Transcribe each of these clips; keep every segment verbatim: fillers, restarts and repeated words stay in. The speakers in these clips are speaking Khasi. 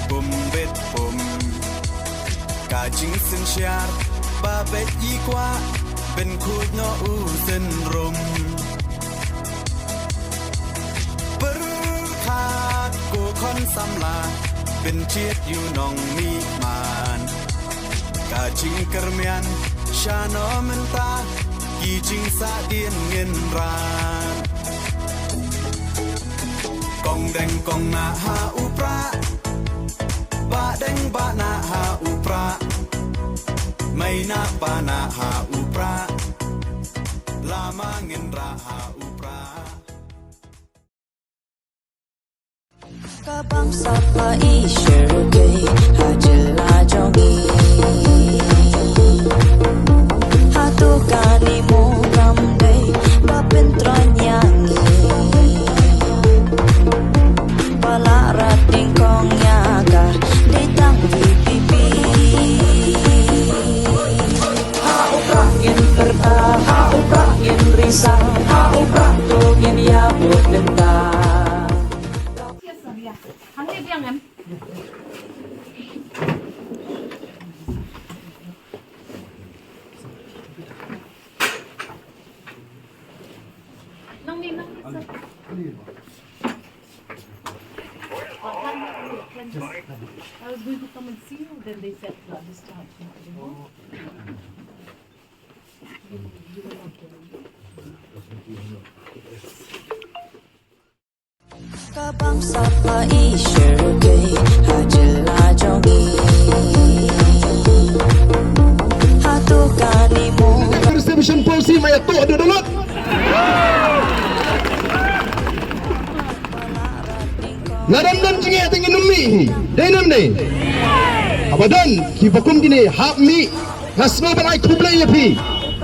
Pum bit pum. Ka jingsynshar ba beit i kwah, pynkhuid noh u synrum. Pyrkhat ko khon samla, pynjied ïa u nongmihman. Ka jingkyrmen shano mynta, ki jingsahdien ngin ran. Kong deng kong nah ha u prah, bah deng bah nah ha u prah, mei nah pa nah ha u prah, lama ngin rah ha u prah. Ka bang sap ha i syrkei ha jylla jong i. Hato kane mo kam dei ba pyntroiñ ïa ngi. Ba la rat ding kong ïa ka dei tang V P P. Ha u prah ngin pyrta, ha u prah ngin risa, ha u prah to ngin ïa bud mynta. Yes, sir, yeah. Hangne biang em? Nang ni, nang ni, sir. I was going to come and see you, then they said, "No, this time." Ka bang sap ha i syrkei ha jylla jong i. Hato kane mo Reservation policy ma ïa to da download. Lada ym don jingeh te ngin ym mih hi. Dei ne ym dei? Haba don kiba kum kine hap mih. Nga sngewbha ban ai khublei ïa phi.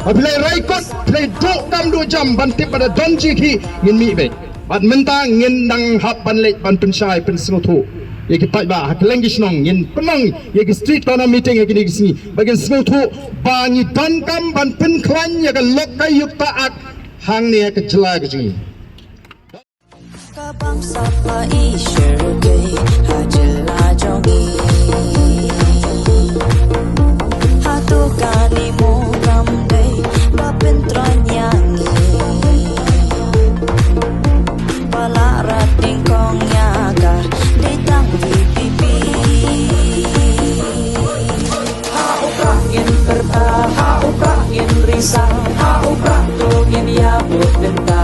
Ba phi la rai kut, phi la duh kam duh jam ban tip ba da don jingkhih ngin mih beit. Bad mynta ngin dang hap ban leit ban pynshai pynsngewthuh ïa ki paidbah ha kylleng ki shnong, ngin pynlong ïa ki street corner meeting ha kine ki sngi ba ngin sngewthuh ba ngi donkam ban pynkhlaiñ ïa ka lok ka ïup ta ak hangne ha ka jylla ka jong ngi. Ka bang sap ha i syrkei ha jylla jong i. Hato kane mo kam dei ba pyntroiñ ïa ngi. Ba la rat ding kong ïa ka dei tang V P P. Ha u prah ngin pyrta, ha u prah ngin risa, ha u prah to ngin ïa bud mynta.